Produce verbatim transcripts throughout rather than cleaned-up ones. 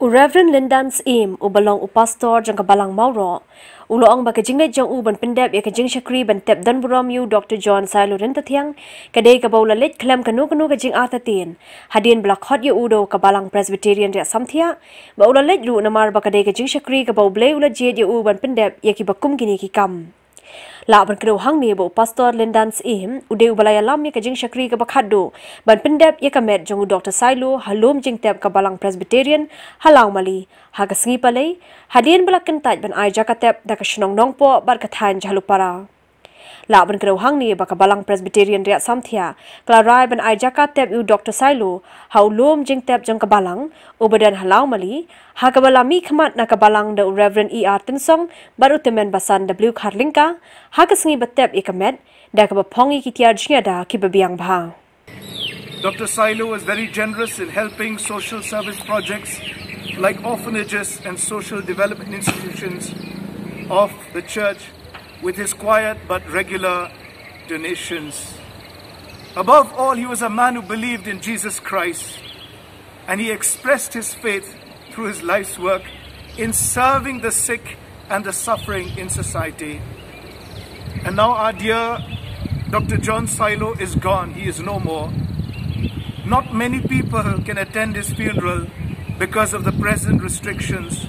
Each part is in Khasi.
U Reverend Lindan Syiem, uba long u pastor jong ka Balang Mawroh, u la ong ba ka jingleit jong u ban pyndep ïa ka jingshakri ban tep don burom ïa u Doctor John Sailo Ryntathiang, ka dei kaba u la leit khlem kano kano ka jingartatien, hadien ba la khot ïa u da ka Balang Presbyterian Riatsamthiah, ba u la leit ruh namar ba ka dei ka jingshakri kaba U Blei u la jied ïa u ban pyndep ïa kiba kum kine ki kam. Lah ban kdew hangne ba u Pastor Lindan Syiem, u dei uba la ïalam ïa ka jingshakri kaba khatduh ban pyndep ïa ka met jong u Doctor Sailo ha lum jingtep ka Balang Presbyterian ha Lawmali, ha ka sngi Palei, hadien ba la kyntait ban ai jaka tep da ka shnong Nongpoh bad ka thaiñ Jhalupara. Lah ban kdew hangne ba ka Balang Presbyterian Riatsamthiah ka la rai ban ai jaka tep ïa u Doctor Sailo ha u lum jingtep jong ka Balang, uba don ha Lawmali, ha kaba la mihkhmat na ka Balang da u Reverend E R Tynsong bad u Tymmen Basan W Kharlyngka, ha ka sngi ba tep ïa ka met, da kaba phong ïa ki tiar jingïada kiba biang bha. Doctor Sailo was very generous in helping social service projects like orphanages and social development institutions of the church with his quiet but regular donations. Above all, he was a man who believed in Jesus Christ, and he expressed his faith through his life's work in serving the sick and the suffering in society. And now our dear Doctor John Sailo is gone. He is no more. Not many people can attend his funeral because of the present restrictions,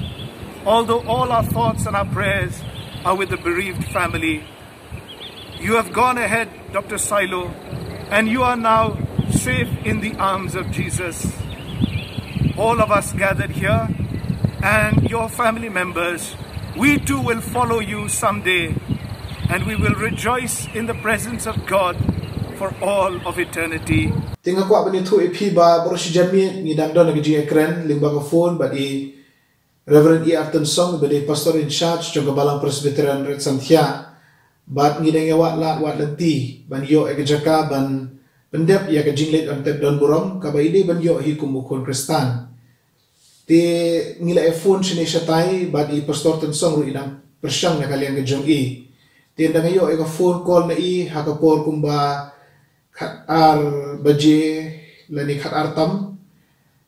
although all our thoughts and our prayers are with the bereaved family. You have gone ahead, Doctor Sailo, and you are now safe in the arms of Jesus. All of us gathered here and your family members, we too will follow you someday, and we will rejoice in the presence of God for all of eternity. Te nga kwah ban ïathuh ïa phi ba baroh shi janmiet ngi dang don ha ka jingïakren lyngba ka phone bad i Reverend E R Tynsong, ba dei Pastor in Charge jong ka Balang Presbyterian Riatsamthiah, bad ngi dang ïa wad lad wad lynti ban ïoh ïa ka jaka ban pyndep ïa ka jingleit ban tep don burom kaba i dei ban ïoh hi kum u khun Khristan. Te ngi la ïa phone shane shatai bad i Pastor Tynsong ruh i dang pyrshang na ka liang ka jong i. Te ynda nga ïoh ïa ka phone call na i ha ka por kumba khat ar baje lane khat ar tam,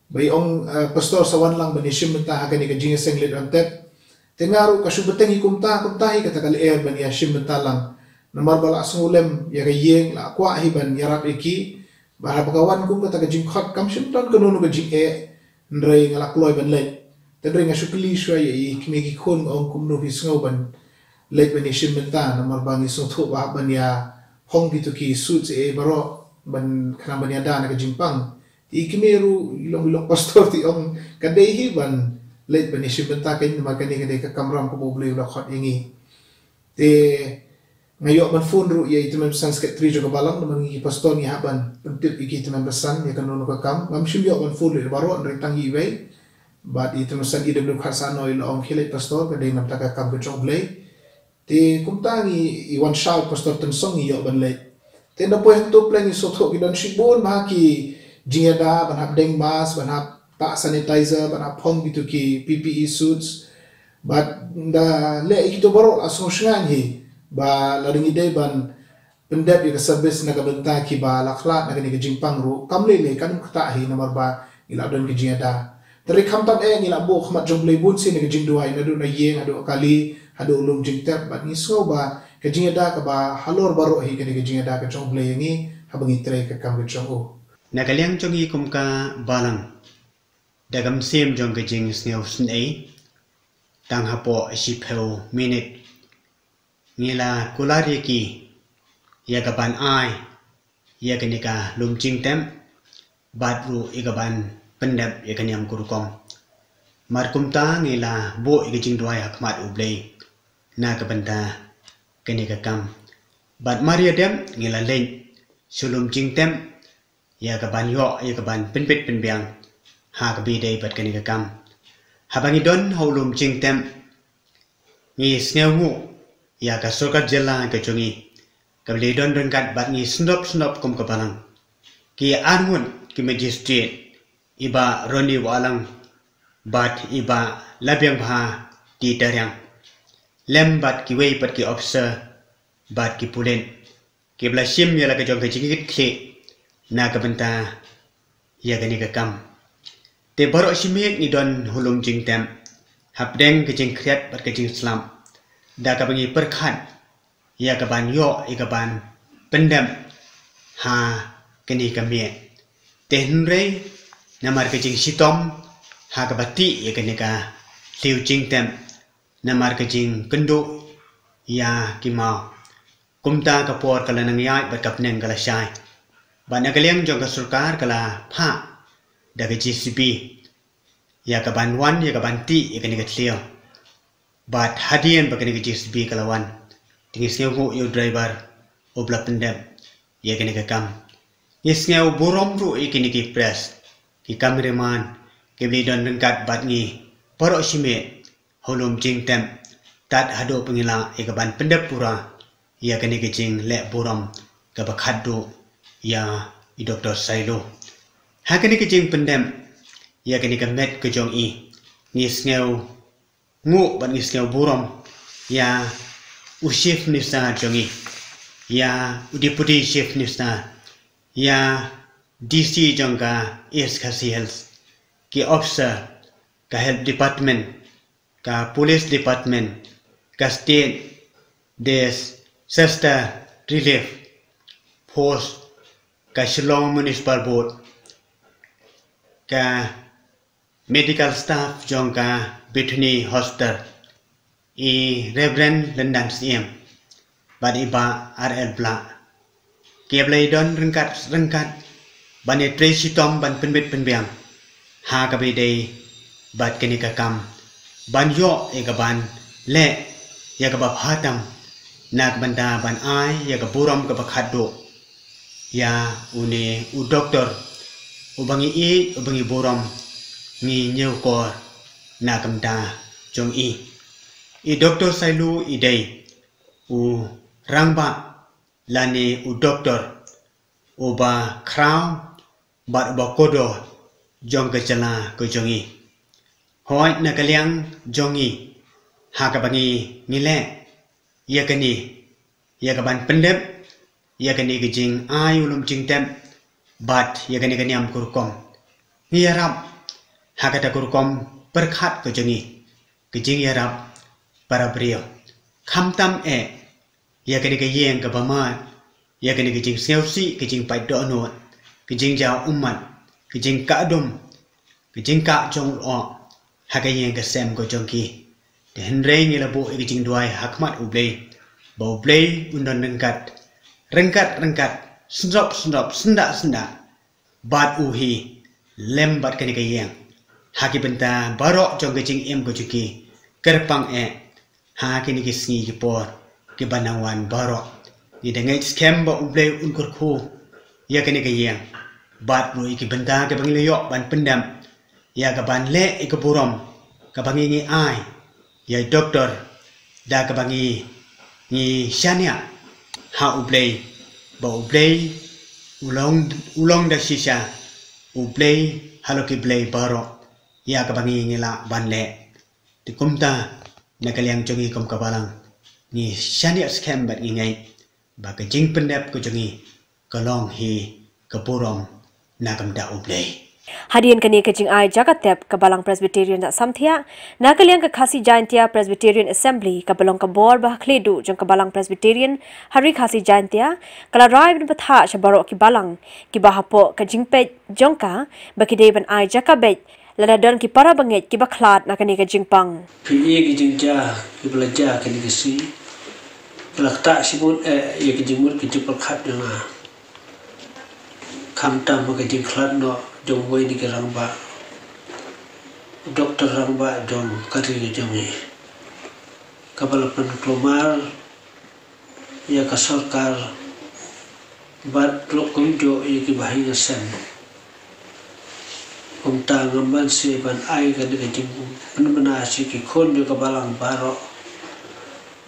ba i ong, eh, Pastor, sa wan lang ban ïashim bynta ha kane ka jingïaseng leit ban tep. Te nga ruh ka shu bteng hi kumta, kumta hi kata ka lyer ban ïashim bynta lang. Namar ba la sngewlem ïa ka ïing, la kwah hi ban ïarap ïa ki. Bad haba ka wan kum kata ka jingkhot, kam shym don kano kano ka jingeh, hynrei nga la kloi ban leit. Te hynrei nga shu kylli shuwa ïa i kmie ki khun, nga ong kumno phi sngew ban leit ban ïashim bynta, namar ba ngi sngewthuh ba hap ban ïa phong kito ki suit ei ei baroh ban khnang ban ïada na ka jingpang. Te i kmie ruh i long, i long pastor, te i ong ka dei hi ban leit ban ïashim bynta kein, namar kane ka dei ka kamram kaba U Blei u la khot ïa ngi. Te nga ïoh ban phone ruh ïa i Tymmen Basan, Secretary jong ka Balang, namar ngi ki pastor ngi hap ban pyntip ïa ki Tymmen Basan ïa kano kano ka kam. Ngam shym ïoh ban phone ruh ïa baroh, hynrei tang ïa iwei. Bad i Tymmen Basan E W Kharsano i la ong khie leit Pastor, ka dei namar ka kam ka jong U Blei. Te kumta ngi, i wan shout Pastor Tynsong, ngi ïoh ban leit. Te ynda poi hangto pleng ngi sngewthuh ki don shibun bha ki jingïada ban hap deng mask, ban hap tah sanitizer, ban hap phong kito ki P P E suits. Bad ynda leh ïa kito baroh la sngew shngaiñ hi ba lada ngi dei ban pyndep ïa ka service na ka bynta kiba la khlad na kane ka jingpang ruh, kam lei lei, kan ym ktah hi namar ba ngi la don ka jingïada. Te hynrei khamtam eh ngi la buh khmat jong U Blei bun sien na ka jingduwai, naduh na ïing haduh kali haduh lum jingtep, bad ngi sngew ba ka jingïada kaba halor baroh hi ka dei ka jingïada ka jong U Blei ïa ngi haba ngi trei ka kam ka jong u. Na ka liang jong ngi kum ka Balang, da ka mynsiem jong ka jingsngewsynei, tang hapoh shiphew minit ngi la kular ïa ki ïa ka ban ai ïa kane ka lum jingtep, bad ruh ïa ka ban pyndep ïa ka niam ka rukom. Mar kumta ngi la buh ïa ka jingduwai ha khmat U Blei na ka bynta kane ka kam. Bad mar ïa dep ngi la leit sha lum jingtep ïa ka ban ïoh ïa ka ban pynbit pynbiang ha kaba ïadei bad kane ka kam. Haba ngi don ha u lum jingtep, ngi sngewnguh ïa ka sorkar jylla ka jong ngi kaba la don ryngkat bad ngi sngewdop sngewdop kum ka Balang. Ki arngut ki magistrate, i Bah Ronnie Wahlang bad i Bah Labiangbha T Tariang, lem bad kiwei pat ki officer bad ki pulit kiba la shim ïa la ka jong ka jingkitkhlieh na ka bynta ïa kane ka kam. Te baroh shi miet ngi don ha u lum jingtep hapdeng ka jingkhriat bad ka jingslap, da kaba ngi pyrkhat ïa kaban ïoh ïa kaban pyndep ha kane ka miet. Te hynrei namar ka jingshitom ha kaba tih ïa kane ka thliew jingtep, namar ka jingkynduh ïa ki maw, kumta ka por ka la nang ïaid bad ka bneng ka la shai. Bad na ka liang jong ka sorkar ka la phah da ka J C B ïa kaban wan ïa kaban tih ïa kane ka thliew. Bad hadien ba kane ka J C B ka la wan, te ngi sngewnguh ïa u driver uba la pyndep ïa kane ka kam. Ngi sngew burom ruh ïa kine ki press, ki cameraman, kiba la don ryngkat bad ngi baroh shi miet ha u lum jingtep, tad haduh ba ngi lah ïa kaban pyndep pura ïa kane ka jingleh burom kaba khatduh ïa i Doktor Sailo. Ha kane ka jingpyndep ïa kane ka met ka jong i, ngi sngewnguh bad ngi sngew burom ïa u Chief Minister jong i, ïa u Deputy Chief Minister, ïa D C jong ka East Khasi Hills, ki officer ka Health Department, ka Police Department, ka State Disaster Relief Force, ka Shillong Municipal Board, ka medical staff jong ka Bethany Hospital, i Reverend Lyndan Syiem bad i Bah R L Blah, kiba la don ryngkat ryngkat ban ïatrei shitom ban pynbit pynbiang ha kaba ïadei bad kane ka kam, ban ïoh ïa kaban leh ïa kaba bha tam na ka bynta ban ai ïa ka burom kaba khatduh ïa une u doktor uba ngi ïeit, uba ngi burom, ngi ñiewkor na ka bynta jong i. I Doktor Sailo i dei u rangbah lane u doktor uba khraw bad uba kordor jong ka jylla ka jong i. Hooid, na ka liang jong i, ha kaba ngi, ngi leh ïa kane, ïa kaban pyndep ïa kane ka jingai u lum jingtep bad ïa kane ka niam ka rukom, ngi ïarap ha kata ka rukom pyrkhat ka jong i, ka jingïarap para briew. Khamtam eh ïa kane ka ïing kaba mad, ïa kane ka jingsngewsih, ka jingpait dohnud, ka jingjaw ummat, ka jingkah dum, ka jingkah jong u lyoh ha ka ïing ka sem ka jong ki. Te hynrei ngi la buh ïa ka jingduwai ha khmat U Blei, ba U Blei un don ryngkat, ryngkat ryngkat, syndop syndop, syndah syndah bad u hi lem bad kane ka ïing ha ki bynta baroh jong ka jingim ka jong ki, kyrpang eh ha kine ki sngi ki por kiba nang wan baroh. Ngi da ngeit skhem ba U Blei un kyrkhu ïa kane ka ïing bad ruh ïa ki bynta kiba ngi la ïoh ban pyndep ïa kaban leh ïa ka burom kaba ngi ngi ai ïa i doktor, da kaba ngi ngi shaniah ha U Blei, ba U Blei u long, u long da shisha U Blei halor ki blei baroh ïa kaba ngi ngi lah ban leh. Te kumta, na ka liang jong ngi kum ka balang, ngi shaniah skhem bad ngi ngeit ba ka jingpyndep ka jong ngi ka long hi ka burom na ka bynta U Blei. Hadien kane ka jingai jaka tep, ka Balang Presbyterian Samthiah, na ka liang ka Khasi Jaintia Presbyterian Assembly, kaba long ka bor ba ha khlieh duh jong ka Balang Presbyterian ha Ri Khasi Jaintia, ka la rai ban batai sha baroh ki balang kiba hapoh ka jingpeit jong ka, ba ki dei ban ai jaka beit lada don ki para bangeit kiba khlad na kane ka jingpang. Phi i ki jingjia kiba la jia kane ka sngi, ki la ktah shibun eh ïa ki jingmut ki jingpyrkhat jong nga. Khamtam ha ka jingkhlad noh jong uwei na ki rangbah, doktor rangbah jong ka ri ka jong ngi, kaba la pynkulmar ïa ka sorkar bad ruh kumjuh ïa ki bahaïing hasem. Kumta ngam banse ban ai kane ka jingpynbna sha ki khun jong ka balang baroh,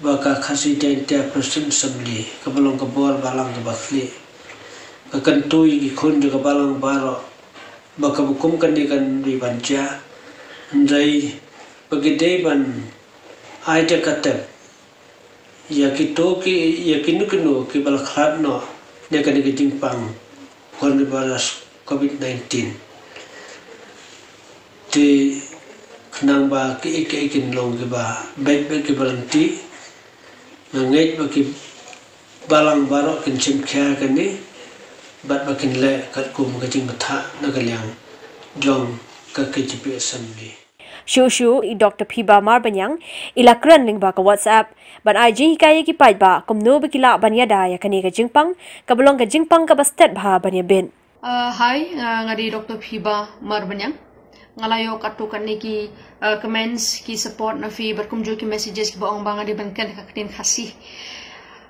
ba ka Khasi Jaintia Presbyterian Assembly, kaba long ka bor balang kaba khlieh, ka kyntu ïa ki khun jong ka balang baroh ba kaba kum kane kan dei ban jia, hynrei ba ki dei ban ai jaka tep ïa kito ki, ïa kino kino kiba la khlad noh na kane ka jingpang coronavirus covid nineteen. Te khnang ba ki ei ki ei kin long kiba beit beit kiba ryntih, nga ngeit ba ki balang baroh kin shim khia kane bad ba kin leh katkum ka jingbthah na ka liang jong ka K J P Assembly. Shuh shuh i Doctor Phiba Marbaniang i la kren lyngba ka WhatsApp ban ai jinghikai ïa ki paidbah kumno ba ki lah ban ïada ïa kane ka jingpang kaba long ka jingpang kaba stet bha ban ïabit. Uh, hi, uh, nga dei Doctor Phiba Marbaniang. Nga la ïoh katto katne ki uh, comments, ki support na phi bad kumjuh ki messages kiba ong ba nga dei ban kren ka ktien Khasi.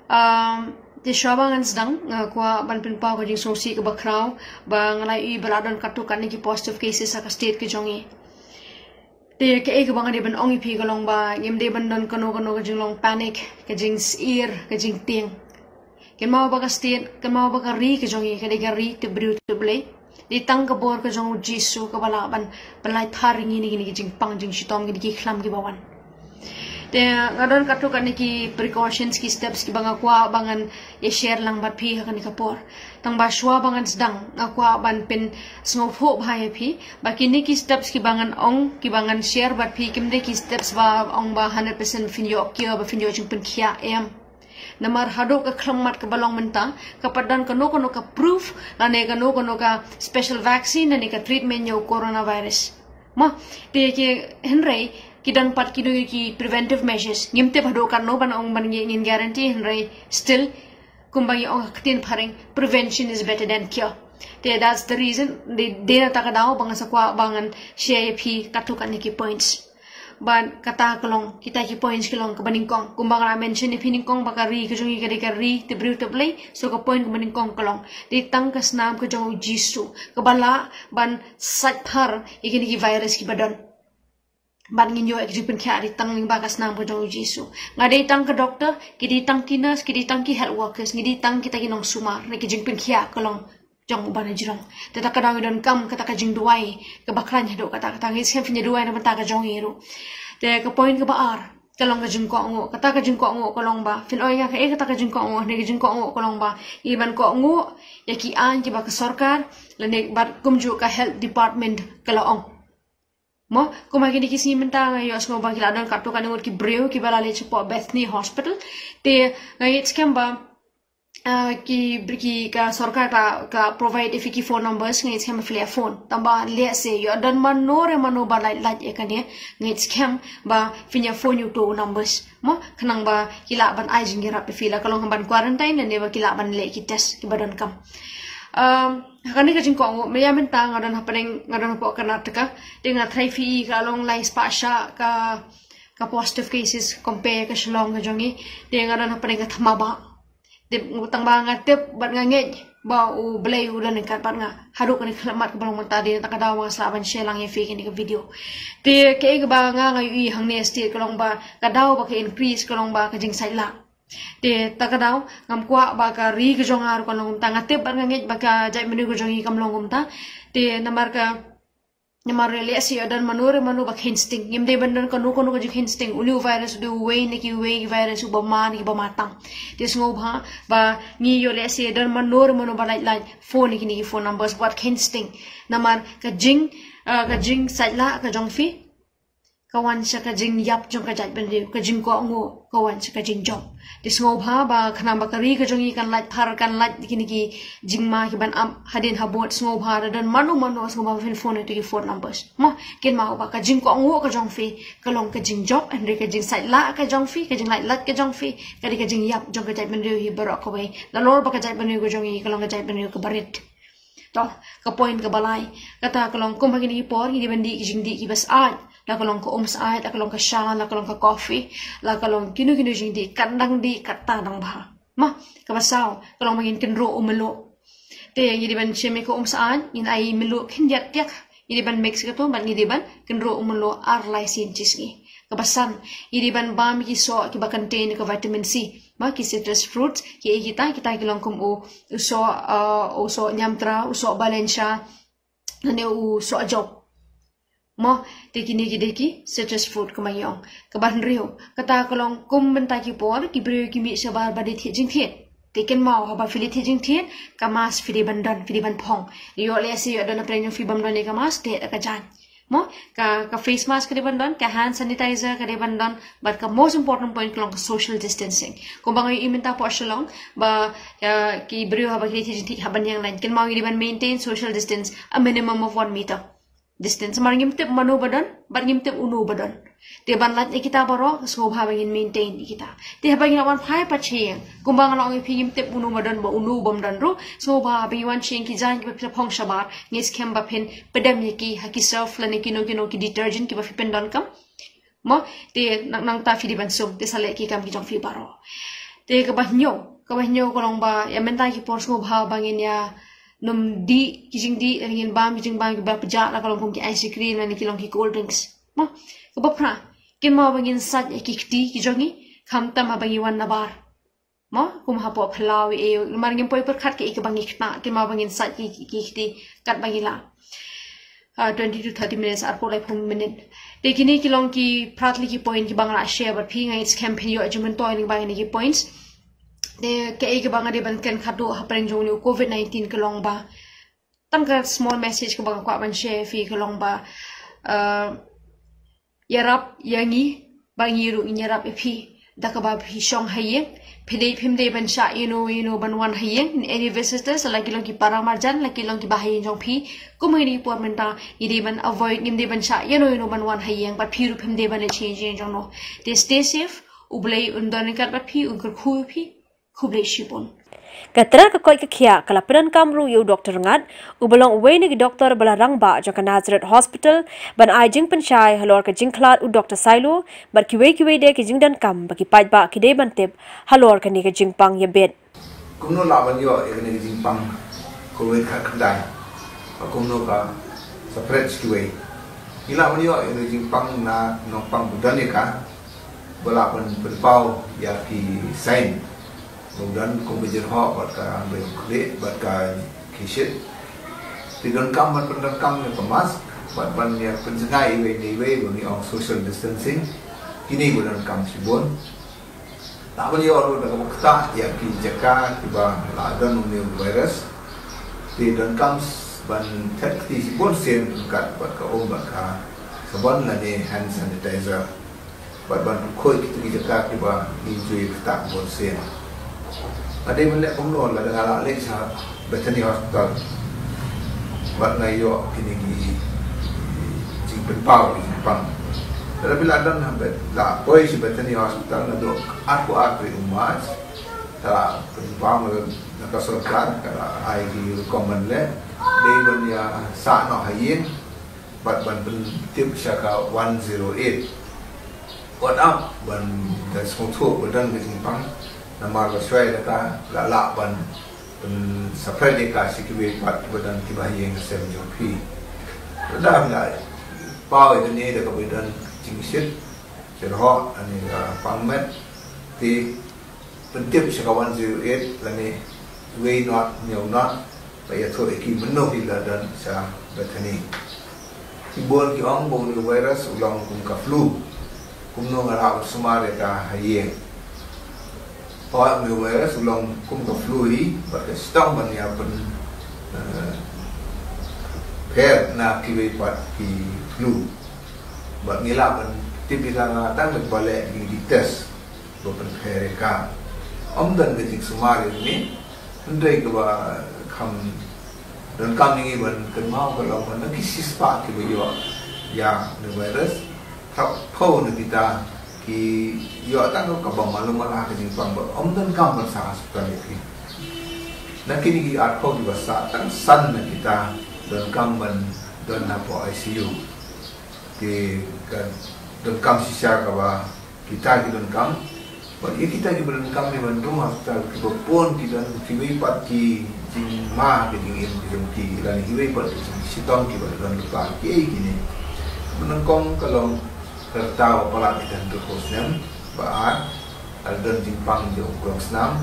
Um, te shuwa ba ngan sdang, nga kwah ban pynpaw ka jingsngewsih kaba khraw ba nga la ïohi ba la don katto katne ki positive cases ha ka state ka jong ngi. Te kaei kaba nga dei ban ong ïa phi ka long ba ngim dei ban don kano kano ka jinglong panic, ka jingsyier, ka jingtieng. Kynmaw ba ka state, kynmaw ba ka ri ka jong ngi ka dei ka ri tip briew tip Blei. Dei tang ka bor ka jong U Jisu kaba lah ban pynlait phar ïa ngi na kine ki jingpang jingshitom, kine ki khlam kiba wan. Te nga don katto katne ki precautions, ki steps kiba nga kwah ba ngan ïa share lang bad phi ha kane ka por. Tang ba shuwa ba ngan sdang nga kwah ban pynsngewthuh bha ïa phi ba kine ki steps kiba ngan ong, kiba ngan share bad phi, kim dei ki steps ba ong ba hundred percent phin ïoh cure, ba phin ïoh jingpynkhiah, em. Namar haduh ka khyllipmat kaba long mynta kam pat don kano kano ka proof lane kano kano ka special vaccine lane ka treatment ïa u coronavirus. Mo, te ki, hynrei ki don pat kino ki preventive measures. Ngim tip haduh katno ban ong ban ngin guarantee, hynrei still, kumba ngi ong ha ka ktien phareng, prevention is better than cure. Te that's the reason, dei na kata ka daw ba nga sa kwah ba ngan share ïa phi katto katne ki points. Bad kata ka long, kita ki points ki long kaba nyngkong. Kumba nga la mention ïa phi nyngkong ba ka ri ka jong ngi ka dei ka ri tip briew tip Blei. So ka point kaba nyngkong ka long, dei tang ka snam ka jong U Jisu kaba lah ban sait phar ïa kine ki virus kiba don. Bad ngin ïoh ïa ka jingpynkhiah dei tang lyngba ka snam ka jong U Jisu. Nga dei tang ka doctor, ki dei tang ki nurse, ki dei tang ki health workers, ngi dei tang kita ki nongsumar na ka jingpynkhiah ka long jong U Banjrong. Te kata ka daw ngi donkam kata ka jingduwai kaba khlaiñ haduh katta katta, ngi shem phin ïa duwai na bynta ka jong ngi ruh. Te ka point kaba ar ka long ka jingkohnguh. Kata ka jingkohnguh ka long ba, phin ong ïa nga kaei kata ka jingkohnguh? Hynrei ka jingkohnguh ka long ba ngi ban kohnguh ïa ki aiñ kiba ka sorkar lane bad kumjuh ka health department ka la ong. Mo, kumba kine ki sngi mynta nga ïohsngew ba ki la don katto katne ngut ki briew kiba la leit shapoh Bethany Hospital. Te nga ngeit skhem ba ah, ki, ki, ka sorkar ka, ka provide ïa phi ki phone numbers, nga ngeit skhem ba phi la phone. Tang ba lehse ïoh don mano re mano ba lait lait ïa kane, nga ngeit skhem ba phin ïa phone ïa uto u numbers. Mo, khnang ba ki lah ban ai jingïarap ïa phi, la ka long ban quarantine lane ba ki lah ban leh ki test kiba donkam. Um, ha kane ka jingkohnguh, mynta nga don hapdeng, nga don hapoh Karnataka, te nga tharai phi i ka long lai spah shah ka, ka positive cases compare ka Shillong ka jong ngi, te nga don hapdeng ka thma ba. Tip, tang ba nga tip bad nga ngeit ba U Blei u don ryngkat bad nga haduh kane ka khyllipmat kaba long mynta. Dei na kata ka daw ba nga sa lah ban share lang ïa phi kane ka video. Te kaei kaba nga, nga ïohi hangne ha state ka long ba ka daw ba ka increase ka long ba ka jingsait lah. Te kata ka daw ngam kwah ba ka ri ka jong nga ruh kan long kumta. Nga tip bad nga ngeit ba ka jaitbynriew ka jong ngi kam long kumta. Te namar ka Namar lehse ïoh don mano re mano ba kheiñ sting. Ngim dei ban don kano kano ka jingkheiñ sting. Une u virus u dei uwei na kiwei ki virus uba ma na kiba ma tam. Te sngewbha ba ngi ïoh lehse don mano re mano ba lait lait phone ïa kine ki phone numbers wat kheiñ sting. Namar ka jing, ah, ka jingsait lah ka jong phi ka wan sha ka jingïap jong ka jaitbynriew, ka jingkohnguh ka wan sha ka jingjop. Te sngewbha ba khnang ba ka ri ka jong ngi kan lait phar, kan lait kine ki jingma kiban ap hadien habud, sngewbha lada don mano mano sngewbha ba phin phone ïa uto ki phone numbers. Mo, kynmaw ba ka jingkohnguh ka jong phi ka long ka jingjop, hynrei ka jingsait lah ka jong phi, ka jinglait lait ka jong phi ka dei ka jingïap jong ka jaitbynriew hi baroh kawei. Nalor ba ka jaitbynriew ka jong ngi ka long ka jaitbynriew kaba rit. To, ka point kaba lai, kata ka long kumba kine ki por ngi dei ban dih ki jingdih kiba syaid, la ka long ka um syaid, la ka long ka sha, la ka long ka coffee, la ka long kino kino jingdih, kan dang dih katta dang bha. Mo, kaba saw ka long ba ngin kynroh u mluh. Te ngi dei ban shim ïa ka um syaid, ngin ai mluh khyndiat tiak, ngi dei ban mix kato bad ngi dei ban kynroh u mluh ar lai sien shi sngi. Kaba san, ngi dei ban bam ïa ki soh kiba contain ïa ka vitamin C. Mo, ki citrus fruits, kiei kita, kita ki long kum u, u soh, ah, u soh niamtra, u soh balensia, lane u soh jop. Mo, te kine ki dei ki citrus fruit kumba ngi ong. Kaba hynriew, kata ka long kum mynta ki por ki briew ki mih shabar ba dei thied jingthied. Te kynmaw, haba phi leit thied jingthied, ka mask phi dei ban don, phi dei ban phong. Ïoh lehse ïoh don hapdeng jong phi bym don ïa ka mask, te da ka jaiñ. Mo, ka, ka face mask ka dei ban don, ka hand sanitizer ka dei ban don, bad ka most important point ka long ka social distancing. Kumba nga ïohi mynta hapoh Shillong, ba, uh, ki briew haba ki leit jingthied ha ban ïeng lain, kynmaw ngi dei ban maintain social distance a minimum of one meter distance. Namar ngim tip mano ba don, bad ngim tip uno ba don. Te ban lait ïa kita baroh, sngewbha ba ngin maintain ïa kita. Te haba ngin wan phai pat sha ïing, kumba nga la ong ïa phi, ngim tip uno ba don bad uno bym don ruh, sngewbha ba ngin wan sha ïing, ki jaiñ kiba phi la phong shabar, ngi skhem ba phin pdem ïa ki ha ki surf lane kino kino ki detergent kiba phi pyndonkam. Mo, te nang, nangta phi dei ban sum, te sa leh ki kam ki jong phi baroh. Te kaba hynñiew, kaba hynñiew ka long ba, ïa mynta ki por sngewbha ba ngin ïa nym dih ki jingdih, ngin bam ki jingbam kiba pjah, la ka long kum ki ice cream lane ki long ki cold drinks. Mo, kaba phra, kynmaw ba ngin sait ïa ki kti ki jong ngi, khamtam haba ngi wan na bar. Mo, kum hapoh phyllaw ïa, namar ngim poi pyrkhat kaei kaba ngi khynnah, kynmaw ba ngin sait ïa ki, ki kti katba ngi lah. Ah, twenty to thirty minutes, arphew laiphew minit. Te kine ki long ki phra tylli ki point kiba nga la share bad phi, nga ngeit skhem phin ïoh jingmyntoi lyngba kine ki points. Te kaei kaba nga dei ban kren khatduh hapdeng jong une u covid nineteen ka long ba, tang ka small message kaba nga kwah ban share ïa phi ka long ba, uh, ïarap ïa ngi, ba ngi ruh ngin ïarap ïa phi. Da kaba phi shong ha ïing, phi dei, phim dei ban shah ïano ïano ban wan ha ïing, any visitors, la ki long ki para marjan, la ki long kiba ha ïing jong phi. Kum ha kine ki por mynta, ngi dei ban avoid, ngim dei ban shah ïano ïano ban wan ha ïing, bad phi ruh phim dei ban leit sha ïing jong no. Te stay safe, U Blei un don ryngkat bad phi, un kyrkhu ïa phi. Khublei shibun. Ka tnat ka koit ka khiah ka la pyndonkam ruh ïa u Doktor Ngat, uba long uwei na ki doktor ba la rangbah jong ka Nazareth Hospital, ban ai jingpynshai halor ka jingkhlad u Doktor Sailo, bad kiwei kiwei de ki jingdonkam ba ki paidbah ki dei ban tip halor kane ka jingpang ïabit. Kumno lah ban ïoh ïa kane ka jingpang covid khatkhyndai? Ba kumno ka separate kiwei? Ngi lah ban ïoh ïa kane ka jingpang na nongpang ba don ïa ka, ba lah ban pynpaw ïa ki sign. Ba don kum ka jyrhoh bad ka bai khlieh bad ka khie shit. Te donkam ban pyndonkam ïa ka mask bad ban ïa pynjngai iwei na iwei, ba ngi ong social distancing. Kine ba donkam shibun. Lah ban ïoh ruh da kaba ktah ïa ki jaka kiba la don une u virus. Te donkam s-, ban thet kti shibun sien ryngkat bad ka um bad ka sabon lane hand sanitizer. Bad ban pynkhuid kito ki jaka kiba ngi ju ïa ktah bun sien. Nga dei ban leh kumno lada nga lah leit sha Bethany Hospital bad nga ïoh kine ki jingpynpaw ki jingpang? Lada phi lah don ha Beth-, lah poi sha Bethany Hospital naduh arphew ar tarik u March, ka la pynpaw na ka sorkar, ka la ai ki rukom ban leh, dei ban ïa sah noh ha ïing bad ban pyntip sha ka one zero eight. Wat ap ban da sngewthuh ba don ka jingpang, namar ba shuwa kata la lah ban pynsaphriang ïa ka sha kiwei pat kiba don kiba ha ïing ha sem jong phi. Lada nga paw ïa kane da kaba don jingshit, jyrhoh, ani ka pang met, te pyntip sha ka one zero eight lane wei not hynñiew not, ba ïathuh ïa ki mynno ki la don sha Bethany. Ki bun ki ong ba une u virus u long kum ka flu. Kumno nga lah ban sumar ïa ka ha ïing? Hooid, une u virus u long kum ka flu hi, bad ka shitom ban ïa pyn, eh, pher na kiwei pat ki flu. Bad ngi lah ban tip ïa ka nga tang ba leh ïa ki test ba pynpher ïa ka. Ym don ka jingsumar ïa une, hynrei kaba kham donkam ïa ngi ban kynmaw ka long ba na ki shispah kiba ïoh ïa une u virus, phraphew na kita ki ïoh tang kaba malu mala ka jingpang bad ym donkam ban sah hospital ïa ki. Na kine ki arphew kiba sah, tang san na kita donkam ban don hapoh I C U. Ki ka donkam shisha kaba kita ki donkam. Bad ïa kita kiba donkam ïa ban rung hospital, kiba bun ki don kiwei pat ki jingma ki jingim ki jong ki, lane kiwei pat ki jingshitom kiba don lypa, kiei kine. Ba nyngkong ka long ka rta ba palat ïa ka hynriewphew snem, ba ar, ka la don jingpang jong u klongsnam,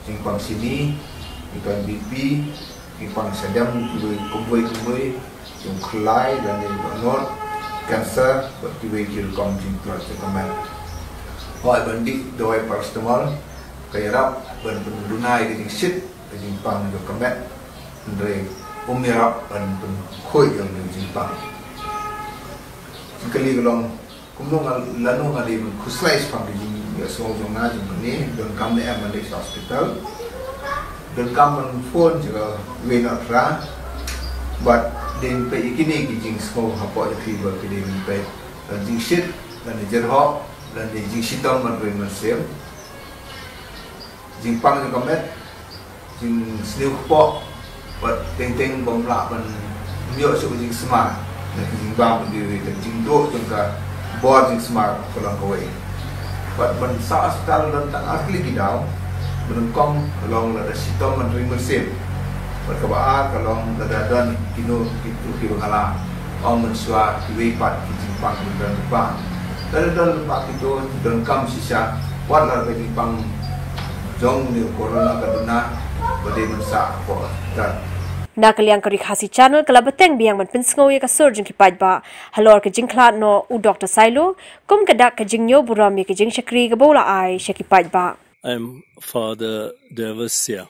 jingpang shini, jingpang B P, jingpang shadem kiwei kumwei kumwei, jong khlai lane ba nod, cancer, bad kiwei ki rukom jingtlot jong ka met. Hooid, ban dih dawai paracetamol ka ïarap ban pynduna ïa ka jingshit, ka jingpang jong ka met. Hynrei um ïarap ban pynkhuid ïa ka jingpang. Kali ka long kumno nga lano nga dei ban khuslai shaphang ka jingïasngew jong nga jong kane, donkam ne em ban leit sha hospital, donkam ban phone jong ka wei na phra. Bad dei ban peit ïa kine ki jingsngew hapoh jong phi ba phi dei ban peit, lane jingshit, lane jingjerhok, lane jingshitom ban ring mynsiem. Jingpang jong ka met, jingsniew kpoh, bad teng teng bym lah ban ym ïoh shuh ka jingsma na ki jingbam kiwei, ka jingduh jong ka bor jingsma ka long kawei. Bad ban sah hospital don tang ar tylli ki daw, ba nyngkong ka long lada shitom ban ring mynsiem. Bad kaba ar ka long lada don kino kito kiba nga la ong mynshuwa, kiwei pat ki jingpang kiba don lypa. Lada don lypa kito, donkam shisha wat la ka jingpang jong une u corona ka duna ba dei ban sah hapoh hospital. Na ka liang ka Ri Khasi Channel ka la bteng biang ban pynsngew ïa ka sur jong ki paidbah halor ka jingkhlad noh u Doctor Sailo, kum ka dak ka jingñiew burom ïa ka jingshakri kaba u la ai sha ki paidbah. I'm Father Devasia,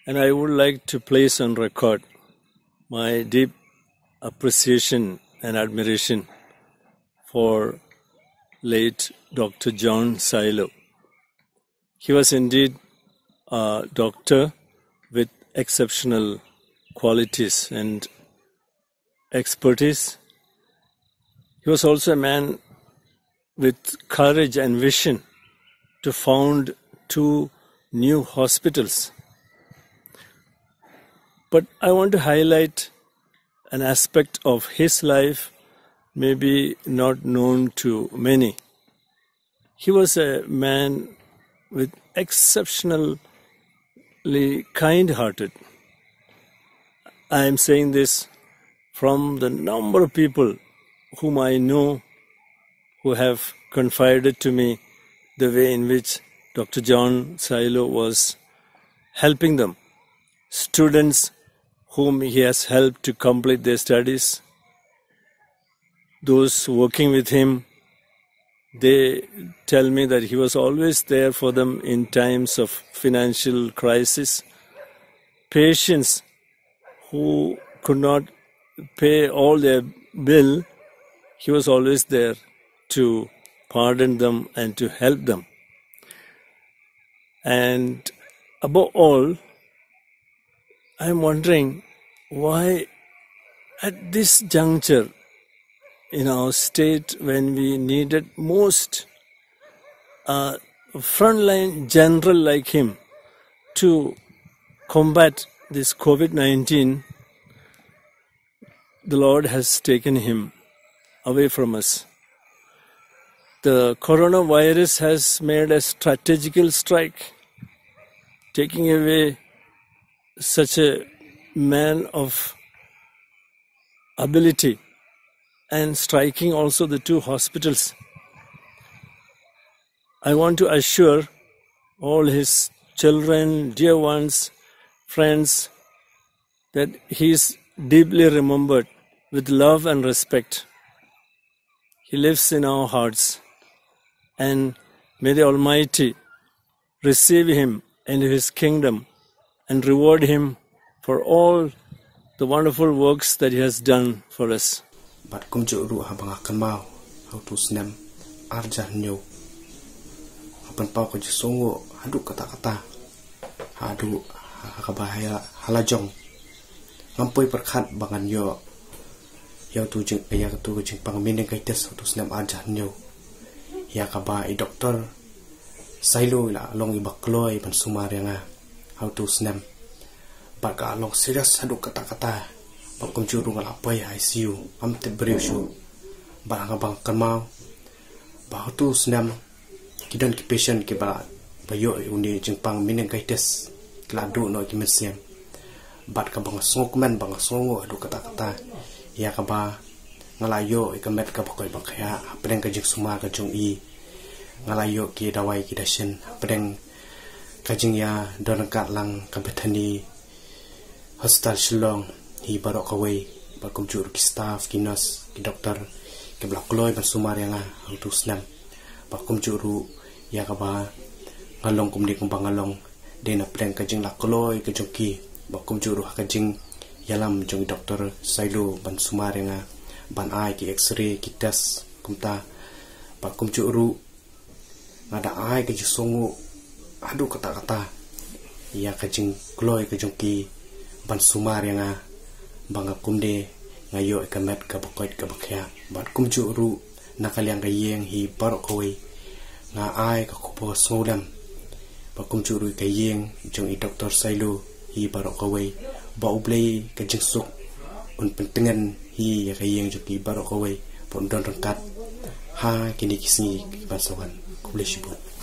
and I would like to place on record my deep appreciation and admiration for late Doctor John Sailo. He was indeed a doctor with exceptional qualities and expertise. He was also a man with courage and vision to found two new hospitals. But I want to highlight an aspect of his life maybe not known to many. He was a man with exceptionally kind-hearted. I am saying this from the number of people whom I know who have confided to me the way in which Doctor John Sailo was helping them. Students whom he has helped to complete their studies, those working with him, they tell me that he was always there for them in times of financial crisis. Patients who could not pay all their bill, he was always there to pardon them and to help them. And above all, I'm wondering why at this juncture in our state, when we needed most a frontline general like him to combat this COVID nineteen, the Lord has taken him away from us. The coronavirus has made a strategical strike, taking away such a man of ability and striking also the two hospitals. I want to assure all his children, dear ones, friends, that he is deeply remembered with love and respect. He lives in our hearts, and may the Almighty receive him into his kingdom and reward him for all the wonderful works that he has done for us. Bad kumjuh ruh haba nga kynmaw ha utu u snem ar hajar hynñiew, nga pynpaw ka jingsngewnguh haduh katta katta, haduh ha kaba ha la jong ngam poi pyrkhat ba ngan ïoh ïa utu jing, ïa utu ka jingpang meningitis ha utu u snem ar hajar hynñiew, ïa kaba i Doctor Sailo i la long iba kloi ban sumar ïa nga ha utu u snem. Bad ka long serious haduh katta katta, bad kumjuh ruh nga la poi ha I C U, ngam tip briew shuh. Bad haba nga kynmaw ba ha utu u snem ki don ki patient kiba, ba ïoh ïa une u jingpang meningitis ki la duh noh ïa ki mynsiem. Bad kaba nga sngewkmen, ba nga sngewnguh haduh katta katta, ïa kaba nga la ïoh ïa ka met kaba koit ba khiah hapdeng ka jingsumar ka jong i. Nga la ïoh ki dawai ki dashin hapdeng ka jingïadon ryngkat lang ka Bethany Hospital Shillong, hi baroh kawei, bad kumjuh ruh ki staff, ki nurse, ki doctor kiba la kloi ban sumar ïa nga ha utu u snem. Bad kumjuh ruh ïa kaba nga long kumne kumba nga long dei na pdeng ka jingla kloi ka jong ki, bad kumjuh ruh ha ka jingïalam jong i Doctor Sailo ban sumar ïa nga. ban ai ki x-ray, ki test kumta. Bad kumjuh ruh nga da ai ka jingsngew haduh katta katta ïa ka jingkloi ka jong ki ban sumar ïa nga ba nga kumne nga ïoh ïa ka met kaba koit kaba khiah. Bad kumjuh ruh na ka liang ka ïing hi baroh kawei nga ai ka khubor sngewlem. Bad kumjuh ruh ka ïing jong i Doktor Sailo hi baroh kawei, ba U Blei ka jingsuk un pyntngen hi ïa ka ïing jong ki baroh kawei, ba un don ryngkat ha kine ki sngi kiban sa wan. Khublei shibun.